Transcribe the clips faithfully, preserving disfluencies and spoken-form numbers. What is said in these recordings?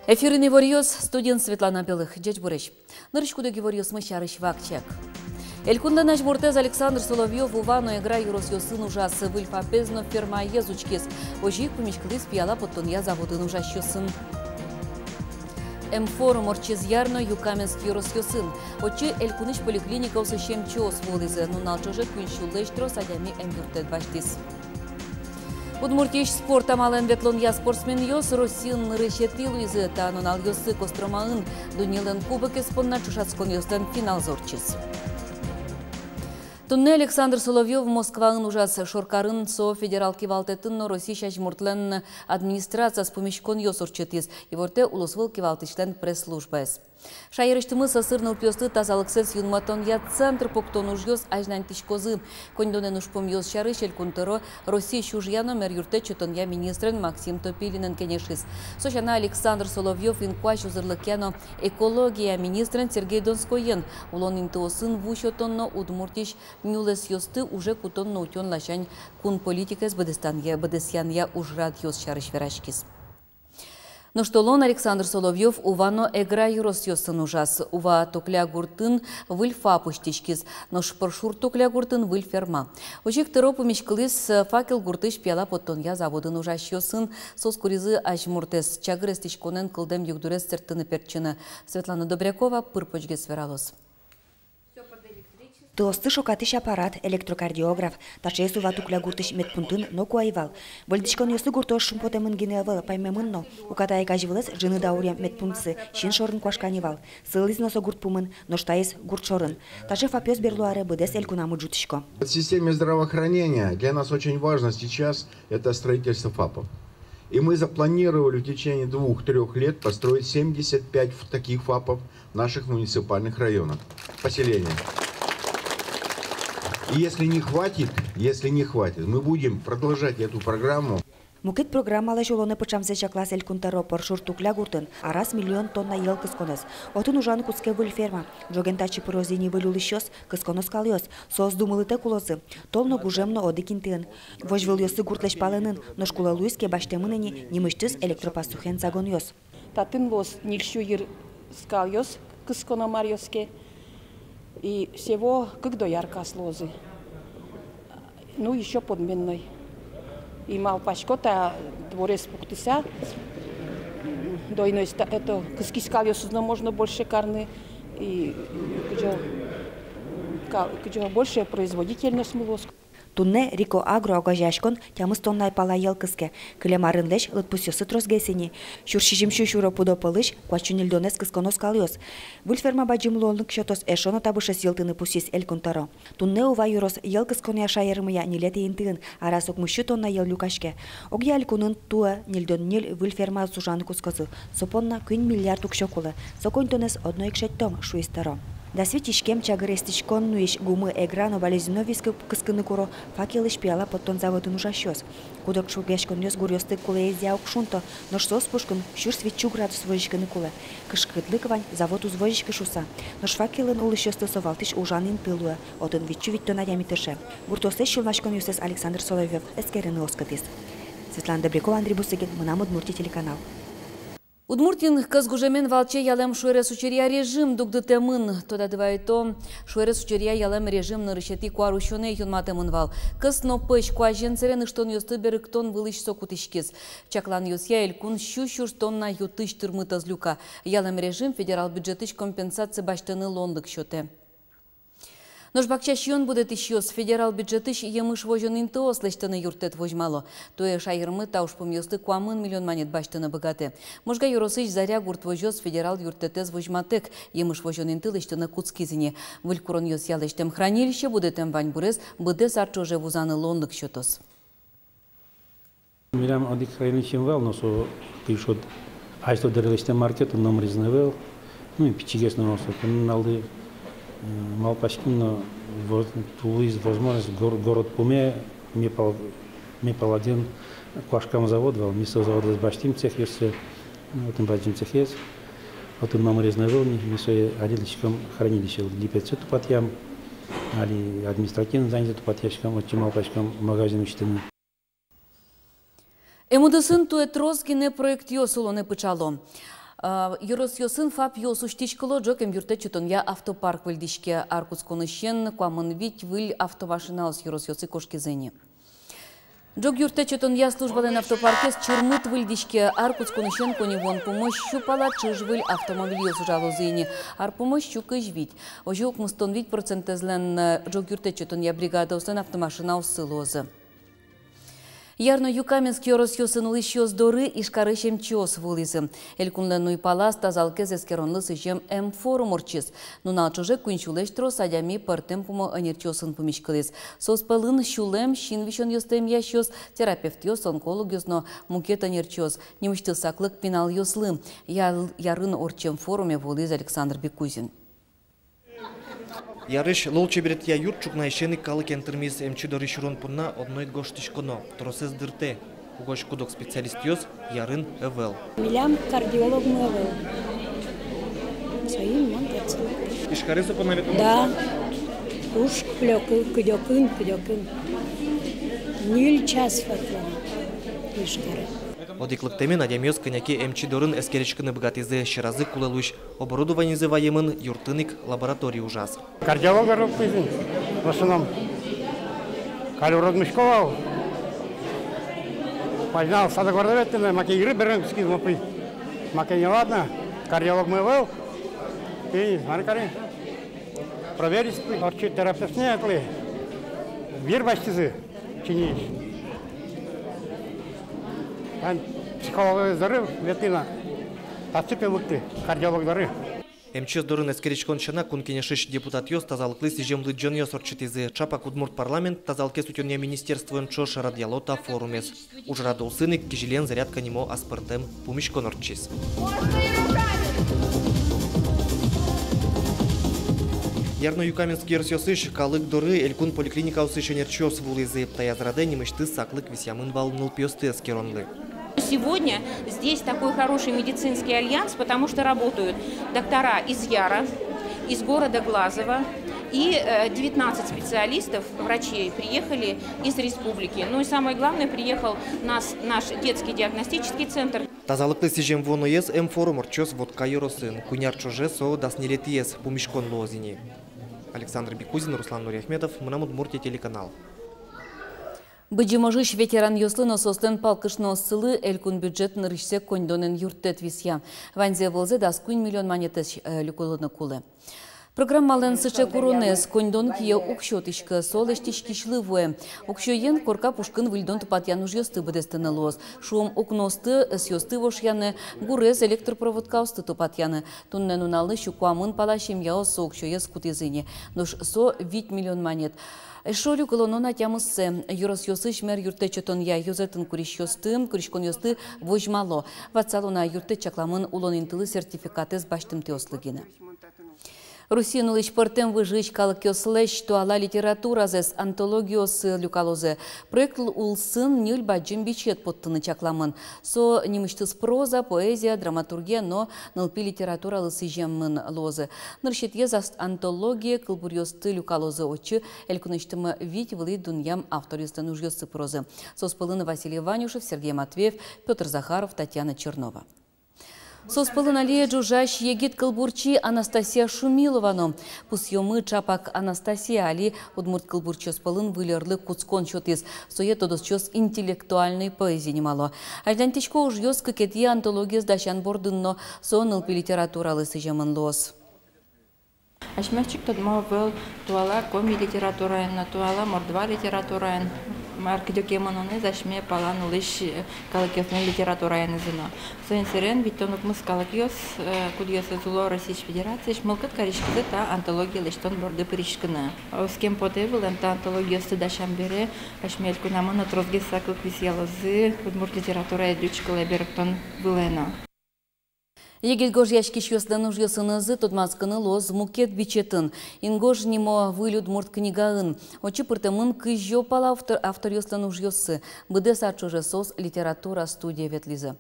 Эфирын иворъёс, студиын Светлана Белых. Ӟечбуресь! Нырысь куд-ог иворъёсмы сярысь вакчияк. Элькунлэн азьмуртэз Александр Соловьёв Ува но Эгра ёросъёсын ужаз. Выль ФАПез но фермаез учкиз. Озьы ик пумиськылӥз пияла поттонъя заводын ужасьёсын. Эмфорум ортчиз Яр но Юкаменск ёросъёсын. Отчы элькунысь поликлиникаосысь эмчиос вуылӥзы. Нунал ӵоже куинь сюлэсь трос адями эмъюрттэт басьтӥз. Удмуртиысь спорт амалэн ветлонъя спортсменъёс Россиын нырысетӥ луизы. Та нуналъёсы Костромаын дуннелэн кубокез понна ӵошатсконъёслэн финалзы ортчиз. Туннэ Александр Соловьёв Москваын ужаз. Шоркарын со федерал кивалтэтын но Россиысь азьмуртлэн администрациез пумиськонъёс ортчытӥз, ивортэ улосвыл кивалтӥсьлэн пресс-службаез. Шаерысьтымы сӧсыр нылпиослы тазалыксэс юнматонъя центр пуктон ужъёс азьланьтӥськозы. Коньдонэн ужпумъёс сярысь Элькун тӧро Россиысь ужъя но мер юрттэт сётонъя министрен Максим Топилинэн кенешиз. Со сяна, Александр Соловьёв инкуазь узырлыкъя но экология министрен Сергей Донскоен улон интыосын ву сётон но Удмуртиысь нюлэсъёсты уже кутон но утён ласянь кун политикаез быдэстонъя, быдэсъянъя ужрадъёс сярысь вераськиз. Нош толон Александр Соловьёв Ува но Эгра ёросъёсын ужаз. Ува Тукля гуртын выль ФАП усьтӥськиз, нош Пӧршур Тукля гуртын выль ферма. Озьы ик тӧро пумиськылӥз Факел гуртысь пияла поттонъя заводын ужасьёсын. Соос куризы азьмуртэз. Чагыр эстӥськонэн кылдэм югдурез сэрттыны-пертчыны. Светлана Добрякова пыр-почгес вералоз. Тылосты шокатӥсь аппарат, электрокардиограф, таӵеез Ува Тукля гуртысь медпунктын ноку ӧй вал. Выльдӥськонъёслы гуртоос шумпотэмын гинэ ӧвӧл, паймемын но. Уката ик азьвылэз ӝыны дауръям медпунктсы син шорын куашка ни вал. Сылӥз но со гурт пумын, нош таиз гурт шорын. Таӵе ФАПъёс берло аре быдэс элькунамы ӝутӥсько. В системе здравоохранения для нас очень важно сейчас это строительство ФАПов. И мы запланировали в течение двух-трёх лет построить семьдесят пять ф-, таких ФАПов в наших муниципальных районах, поселениях. И если не хватит, если не хватит, мы будем продолжать эту программу. Мукет программалэсь улонэ пыӵамзэ чаклаз Элькун тӧро. Пӧршур Тукля гуртын араз миллион тонна йӧл кысконэз. Отын ужаны кутске выль ферма. Ӝоген татчы пыроз ини выль улӥсьёс, кысконо скалъёс. Соос думылытэк улозы. Тол но, гужем но одӥг интыын. Возьвылъёссы гуртлэсь палэнын, нош кулэ луиз ке, басьтэмын ини нимысьтыз электропастухен загонъёс. Татын луоз ньыль сю йыр скалъёс, кысконо маръёс ке. И всего кык дояркаос луозы. Ну, ещё подменной. И малпасько, та дворец пуктыса, дойной ста-, это, кыски скалъёсыз но можно больше карны. И кыӵе, ка-, кыӵе больше производительность луоз. Туннэ «Рико-Агро» огазеяськон тямыс тонна пала йӧл кыске. Кылем арынлэсь лыдпусъёссы тросгес ини. Сюрс сизьым сю сюро пудо пӧлысь куать сю ньыльдонэз кысконо скалъёс. Выль ферма бадӟым луонлык сётоз, эшшо но табышез йылтыны пусйиз Элькун тӧро. Туннэ Ува ёрос йӧл кысконъя шаермыя ньылетӥ интыын. Араз укмыс сю тонна йӧл люкаське. Огъя элькунын туэ ньыльдон ньыль выль фермаос ужаны кутскозы. Со понна куинь миллиард уксё кулэ. Со коньдонэз одно ик шедьтом, шуиз тӧро. Дас вить иськем чагыр эстӥськон нуись гумы Эгра но Балезино вискы кыскыны куро «Факелысь» пияла поттон заводын ужасьёс. Куд-ог шугъяськонъёс гуръёсты кулэезъя уг шунто, нош соос пушкын сюрс вить сю градус возиськыны кулэ. Кышкытлык вань, завод уз возиськы шуыса. Нош «Факелын» улӥсьёслы со валтӥсь ужан инты луэ, отын вить сю витьтон адями тырше. Гуртъёслэсь сюлмаськонъёссэс Александр Соловьёв эскерыны оскытӥз. Светлана Добрякова, Андрей Бусыгин, «Мынам Удмуртие» телеканал. Удмуртиын кӧс гужемен валче ялэм шуэрес учыръя режим дугдытэмын. Тодады вайытом, шуэрес учыръя ялэм режим нырысетӥ куарусёнэ юнматэмын вал. Кӧс но пӧсь куазен сэрен ыштонъёсты берыктон вылысь со кутӥськиз. Чакланъёсъя, элькун сю сюрс тонна ю-тысь тырмытэз люка. Ялэм режим федерал бюджетысь компенсация басьтыны луонлык сётэ. Нош бакча сиён будэтӥсьёс федерал бюджетысь емыш возён интыос лэсьтыны юрттэт возьмало. Туэ шаермы та ужпумъёслы куамын миллион манет басьтыны быгатэ. Можга ёросысь «Заря» гурт возёс федерал юрттэтэз возьматэк емыш возён инты лэсьтыны кутскиз ини. Выль куронъёсъя лэсьтэм хранилище будэтэм ваньбурез быдэс ар ӵоже вузаны луонлык сётоз. Милям одӥг хранилище вал, но со кыӵе шуод, азьло дыре лэсьтэм мар ке, отын номырез но ӧвӧл. Ну и пичигес но со. Туннэ нуналды, э, малпаським но, воз-, туиз возможность гор-, город пуме, ми пал-, ми паладин куашкам завод вал, ми со заводлэсь басьтӥм цехъёссэ, ну, отын бадӟым цехез, отын номырез но ӧвӧл ни, ми сое али лэсьтӥськом хранилищелы, липетсэ тупатъям, али административной зданиезэ тупатъяськом, отчы малпаськом магазин усьтыны. Эм удысын туэ трос гинэ проектъёс улонэ пыӵало. А, ёросъёсын ФАПъёс усьтӥськыло, ӝог эмъюрттэт сётонъя автопарк выльдӥське. Ар кутсконысен куамын вить выль автомашинаос ёросъёсы кошкизы ини. Ӝог юрттэт сётонъя службалэн автопаркез чырмыт выльдӥське. Ар кутсконысен коньывуон пумысь сю пала ӵыж выль автомобильёс ужалозы ини. Ар пумысь сю кызь вить. Озьы укмыстон вить процентэзлэн, э, ӝог юрттэт сётонъя бригадаослэн автомашинаоссы луозы. Ярно-Юкаменск ёросъёсын улӥсьёс доры Ижкарысь эмчиос вуылӥзы. Элькунлэн уйпалаз тазалыкез эскеронлы сӥзем эм-форум ортчиз. Нунал ӵоже куинь сюлэсь трос адями пӧртэм пумо ӧнерчиосын пумиськылӥз. Соос пӧлын сюлэм, син висёнъёсты эмъясьёс, терапевтъёс, онкологъёс но мукет ӧнерчиос. Нимысьтыз саклык пиналъёслы. Ял-, Ярын ортчем форуме вуылӥз Александр Бекузин. Ярысь лулчеберетъя юрт ӵукнаысен ик калыкен тырмиз. Эмчи доры сюрон понна одно ик гожтӥськоно. Тросэз дыртэ. Угось куд-ог специалистъёс Ярын ӧвӧл. Милям кардиологмы ӧвӧл. Соин мон татчы. Ижкаре со понна ветлоно? Да. Уж кыдёкын, кыдёкын, кыдёкын. Ньыль час ветлоно Ижкаре. Одӥг лыктэмен адямиос кӧня ке эмчи дорын эскериськыны быгатӥзы. Сьӧразы кулэ луись оборудованизы ваемын, юртын ик лаборатория ужаз. Кардиолог доры кызьы, в основном. Каль урод мышко вал. Пазьнал садогвардовец тӥни, маке йыры берен кыскиз мопи. Маке неладно, кардиологмы ӧвӧл. И мар кари. Проверить, ортчи терапевтнетлы. Вир басьтӥзы чиниысь. Ан психолог доры ветлӥ на. Татчы пе лыктӥ, кардиолог доры. Эмчиос дорын эскериськон сяна, Кун Кенешысь депутатъёс тазалыклы сӥзем лыдӟонъёс ортчытӥзы. Ӵапак удмурт парламент тазалыкез утёнъя министерствоен ӵош радъяло та форумез. Ужрад улсын ик кизилиен зарядка нимо аспӧртэм пумиськон ортчиз. Ярно-Юкаменск ёросъёсысь калык доры элькун поликлиникаосысь ӧнерчиос вуылӥзы. Таяз радэ нимысьтыз саклык висъямын вал нылпиосты эскеронлы. Сегодня здесь такой хороший медицинский альянс, потому что работают доктора из Яра, из города Глазова, и, э, девятнадцать специалистов, врачей приехали из республики. Ну и самое главное, приехал нас, наш детский диагностический центр. Тазалыклы сӥзем вуоноез эм-форум ортчоз Вотка ёросын. Куинь ар ӵоже со дас ньылетӥез пумиськон луоз ини. Александр Бекузин, Руслан Нуриахметов, «Мынам Удмуртие» телеканал. Быдӟым ожысь ветеранъёслы но соослэн палкышнооссылы элькун бюджет нырысьсэ коньдонэн юрттэт висъя. Ваньзэ вылзэ дас куинь миллион манетэсь, э, люкылыны кулэ. Программалэн сыӵе куронэз: коньдон кие уг сётӥськы, со лэсьтӥськисьлы вуэ. Уксёен корка пушкын выльдон-тупатъян ужъёсты быдэстыны луоз. Шуом, укноосты, ӧсъёсты вошъяны, гурез, электропроводкаосты тупатъяны. Туннэ нуналлы сю куамын пала семьяос со уксёез кутӥзы ини. Нош со вить миллион манет. Эшшо люкылонон ӧтямыссэ. Ёросъёсысь мер юрттэт сётонъя ёзэтын курисьёсты, куриськонъёсты возьмало. Ватсало на, юрттэт чакламын улон интылы сертификатэз басьтымтэослы гинэ. Россиын улӥсь пӧртэм выжыысь калыкъёслэсь туала литературазэс антологиосы люкалозы. Проект улсын ньыль бадӟым бичет поттыны чакламын. Со нимысьтыз проза, поэзия, драматургия но нылпи литературалы сӥземын луозы. Нырысетӥез ас-, антологие кылбуръёсты люкалозы. Отчы элькунысьтымы вить вылӥ дунъям авторъёслэн ужъёссы пырозы. Соос пӧлын Василий Ванюшев, Сергей Матвеев, Пётр Захаров, Татьяна Чернова. Соос пӧлын али ӝужась егит кылбурчи Анастасия Шумилова но. Пусъёмы, ӵапак Анастасия али удмурт кылбурчиос пӧлын выль ӧрлы кутскон сётӥз. Сое тодосчиос интеллектуальной поэзия нимало. Азьланьтӥсько ужъёс кыкетӥ антологиез дасян бордын но. Со нылпи литературалы сӥземын луоз. Асьмеос чик тодмо ӧвӧл туала коми литератураен но, туала мордва литератураен мар кыдёке мынонэз асьме палан улӥсь, э, калыкъёслэн литератураенызы но. Соин сэрен витьтон укмыс калыкъёс, э, кудъёсыз уло Россиысь Федерациысь, мылкыд кариськизы та антология лэсьтон борды пыриськыны. Оскем потэ вылэм, та антологиосты дасям бере асьме элькунамы но тросгес саклык висъялозы удмурт литератураез ӟуч кылэ берыктон вылэ но. Егит гожъяськисьёслэн ужъёсынызы тодматскыны луоз мукет бичетын, «Ингож» нимо выль удмурт книгаын. Отчы пыртэмын кызь пала автор-, авторъёслэн ужъёссы. Быдэс ар ӵоже соос литература студие ветлӥзы.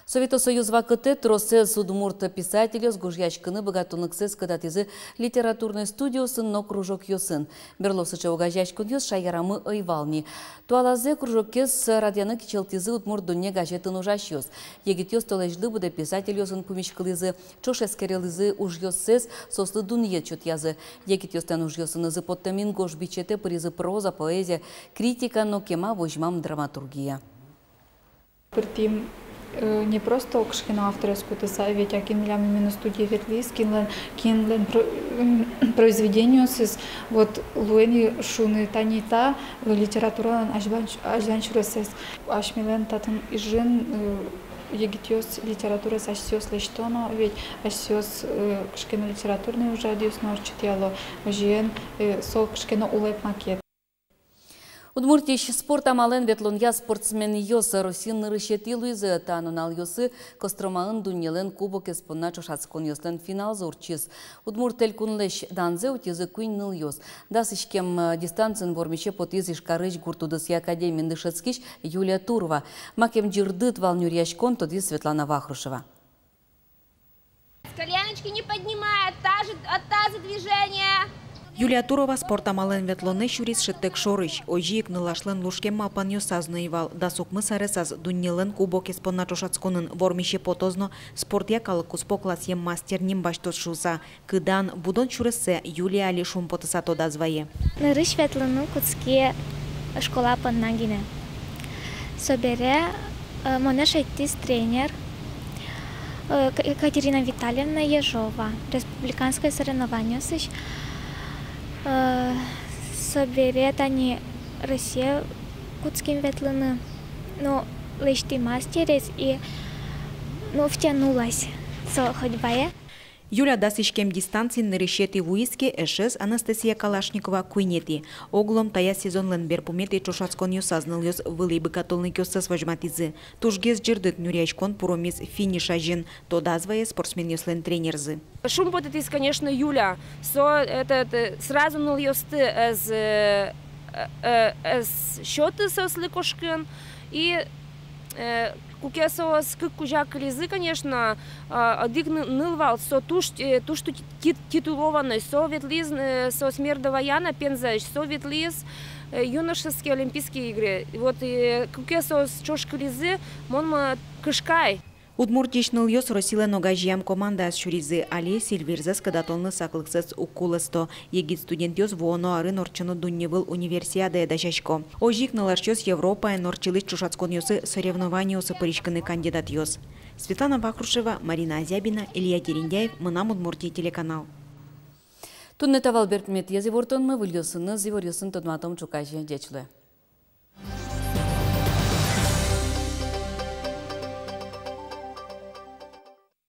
Совето Союз вакытэ тросэз удмурт писательёс гожъяськыны быгатонлыксэс кыдатӥзы литературной студиосын но кружокъёсын. Берло сыӵе огазеяськонъёс шаерамы ӧй вал ни. Туалазэ кружокез радъяны кичӧлтӥзы «Удмурт дунне» газетын ужасьёс. Егитъёс толэзьлы быдэ писательёсын пумиськылӥзы, ӵош эскерылӥзы ужъёссэс, соослы дунъет сётъязы. Егитъёслэн ужъёсынызы поттэм инкуазь бичетэ пыризы проза, поэзия, критика но кема возьмам драматургия. Пыртӥм, э, не просто кыӵе ке но авторез кутыса, ведь, а кин милям именно студие ветлӥз, кинлэн, кинлэн про-, м, произведениосыз вот луэ ни шуыны, тани та, э, литературалэн азьлань-, азьлань сюресэз. Асьмелэн татын Ижын, э, егитъёс литератураез асьсэос лэсьто но, ведь асьсэос, э, кыӵе ке но литературной ужрадъёс но ортчытъяло, озьыен, э, со кыӵе ке но улэп макет. Удмуртиысь спорт амалэн ветлонъя спортсменъёс Россиын нырысетӥ луизы. Та нуналъёсы Костромаын дуннелэн кубокез понна ӵошатсконъёслэн финалзы ортчиз. Удмурт Элькунлэсь данзэ утизы куинь нылъёс. Дас иськем, э, дистанциын вормисе потӥз Ижкарысь гурт удысъя академиын дышетскись Юлия Турова. Макем ӟырдыт вал нюръяськон, тодӥз Светлана Вахрушева. С коленочки не поднимай, от таза, от таза движение. Юлия Турова спорт амалэн ветлонэ сюриз шӧдтэк шорысь. Озьы ик нылашлэн лушкем малпанъёсаз но ӧй вал. Дас укмыс аресаз дуннелэн кубокез понна ӵошатсконын вормисе потоз но спортъя калык куспо классъем мастер ним басьтоз шуыса. Кыдан, будон сюрессэ Юлия али шумпотыса тодаз вае. Нырысь ветлыны кутски школа понна гинэ. Собере, э, монэ шедьтӥз тренер, э, К-, Екатерина Витальевна Ежова, республиканской соревнованиосысь. Э, собере тани Россие кутским ветлыны. Ну, лэсьтӥ мастерез и, ну, втянулась со ходьбае. Юля дас иськем дистанциын нырысетӥ вуиз ке, эшез Анастасия Калашникова куинетӥ. Оглом таяз сезонлэн берпуметӥ ӵошатсконъёсаз нылъёс вылӥ быгатонлыкъёссэс возьматӥзы. Тужгес ӟырдыт нюръяськон пуромиз финиш азьын, тодаз вае спортсменъёслэн тренерзы. Шумпотытӥз, конечно, Юля. Со, этот, э, сразу нылъёсты ӧз, э, э, э, ӧз сёты соослы кошкыны. И, э, куке соос кык кузя кылизы, конечно, а, одӥг ны-, ныл вал, со туж, э, туж ту-, ти-, титулованной, со ветлӥз, э, со Смердова Яна, Пензаысь, со ветлӥз, э, юношеские Олимпийские игры. И вот, э, куке соос ӵош кылизы, мон ма кышкай. Удмуртиысь нылъёс Россилэн огазеям командаез сюризы. Али Сильвирзэс кыдатонлы саклыксэс уг кулэсто. Егит студентъёс вуоно арын ортчоно дунневыл универсиадае дасясько. Озьы ик нылашъёс Европаын ортчылӥсь ӵошатсконъёсы, соревнованиосы пыриськыны кандидатъёс. Светлана Вахрушева, Марина Азябина, Илья Дерендяев, «Мынам Удмуртие» телеканал. Туннэ та вал берпуметӥез ивортонмы. Выльёсыныз иворъёсын тодматом ӵуказе. Ӟеч луэ.